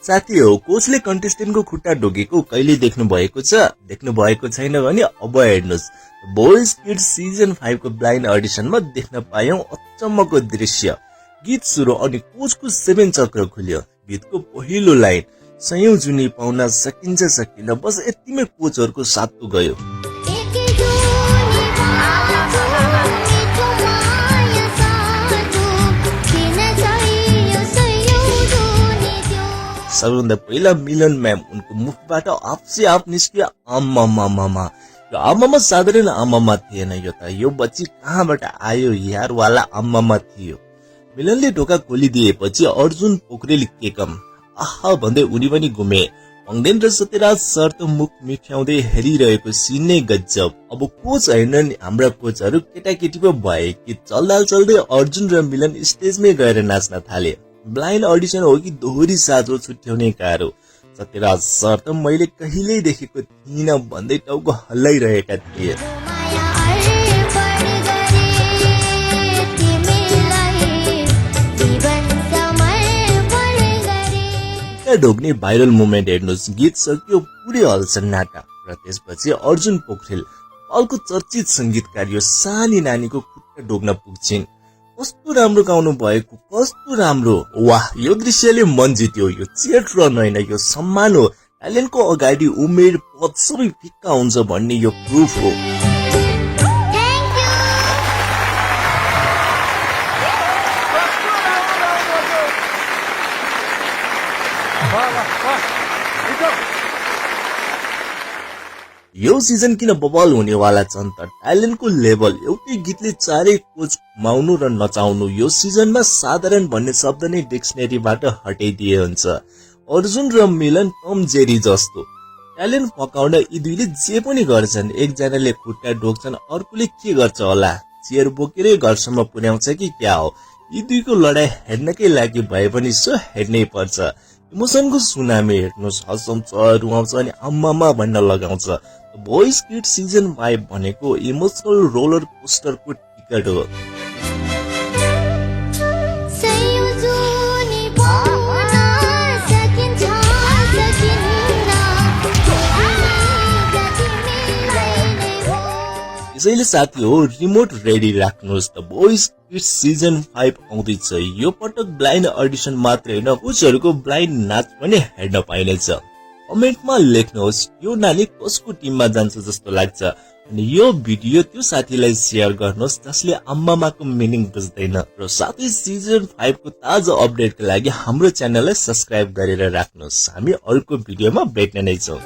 साथी हो कोचले कन्टेस्टेन्टको खुट्टा ढोकेको कहिले देख्नु भएको छ? देख्नु भएको छैन भने अब हेर्नुस्। बोइज किड्स सिजन 5 को ब्लाइन्ड अडिसनमा देख्न पायौं अचम्मको दृश्य। गीत सुरु अनि कोचको 7 चक्र खुल्यो। गीतको पहिलो लाइन सयौं जुनी पाउन सकिन्छ सकिन बस यतिमै कोचहरुको सातो गयो। सबैभन्दा पहिला मिलन म्याम उनको मुखबाट आफसे आप निस्कियो आम्मामा। यो आम्मामा साधारण आम्मामा थिएन, यो बच्ची कहाँबाट आयो यार वाला आम्मामा थियो। मिलनले ढोका खोलिदिएपछि अर्जुन पोखरेल केकम आहा भन्दै उनी पनि घुमे। मंगदेन र सत्यराज सर त मुख मिठ्याउँदै हेरिरहेको सिन नै गजब। अब कोच हैन हाम्रा कोचहरु केटाकेटी पो भए कि चल्दै अर्जुन र मिलन स्टेजमै गएर नाच्न थाले। ब्लाइन्ड अडिसन हो कि दोहोरी साझो छुट्याउने गाह्रो। सत्यराज सर त मैले कहिल्यै देखेको थिइनँ भन्दै टाउको हल्लाइरहेका थिए। ढोक्ने भाइरल मोमेन्ट हेर्नुस्। गीत सकियो पुरै हल सन्नाटा र त्यसपछि अर्जुन पोखरेल अलको चर्चित संगीतकार यो सानी नानीको खुट्टा ढोक्न पुग्छिन्। कस्तो राम्रो गाउनु भएको, कस्तो राम्रो। वाह, यो दृश्यले मन जित्यो। यो चेयर रन हैन, यो सम्मान हो। ट्यालेन्टको अगाडि उमेर पद सबै फिक्का हुन्छ भन्ने यो प्रुफ हो। यो सिजन किन बबल हुनेवाला छन् त? ट्यालेन्टको लेभल। एउटै गीतले चारै कोच घुमाउनु र नचाउनु। यो सिजनमा साधारण भन्ने शब्द नै डिक्सनरीबाट हटाइदिए हुन्छ। अर्जुन र मिलन टम जेरी जस्तो। ट्यालेन्ट फकाउन यी दुईले जे पनि गर्छन्। एकजनाले खुट्टा ढोक्छन्, अर्कोले के गर्छ होला? चेयर बोकेरै घरसम्म पुर्याउँछ कि क्या हो? यी दुईको लडाई हेर्नकै लागि भए पनि सो हेर्नै पर्छ। इमोसनको सुनामी हेर्नुस्। हसाउँछ, रुवाउँछ अनि आम्मामा भन्न लगाउँछ। बोइज किड्स सिजन 5 भनेको इमोसनल रोलर कोस्टरको टिकट हो। यसैले साथी हो रिमोट रेडी राख्नुहोस् त बोइज किड्स सिजन 5 आउँदैछ। यो पटक ब्लाइन्ड अडिसन मात्र हैन, कोचहरुको ब्लाइन्ड नाच पनि हेर्न पाइनेछ। कमेन्टमा लेख्नुहोस् यो नानी कसको टिममा जान्छ जस्तो लाग्छ अनि यो भिडियो त्यो साथीलाई शेयर गर्नुहोस् जसले आम्मामाको मिनिङ बुझ्दैन र साथै सिजन 5 को ताजा अपडेटको लागि हाम्रो च्यानललाई सब्स्क्राइब गरेर राख्नुहोस्। हामी अर्को भिडियोमा भेट्ने नै छौं।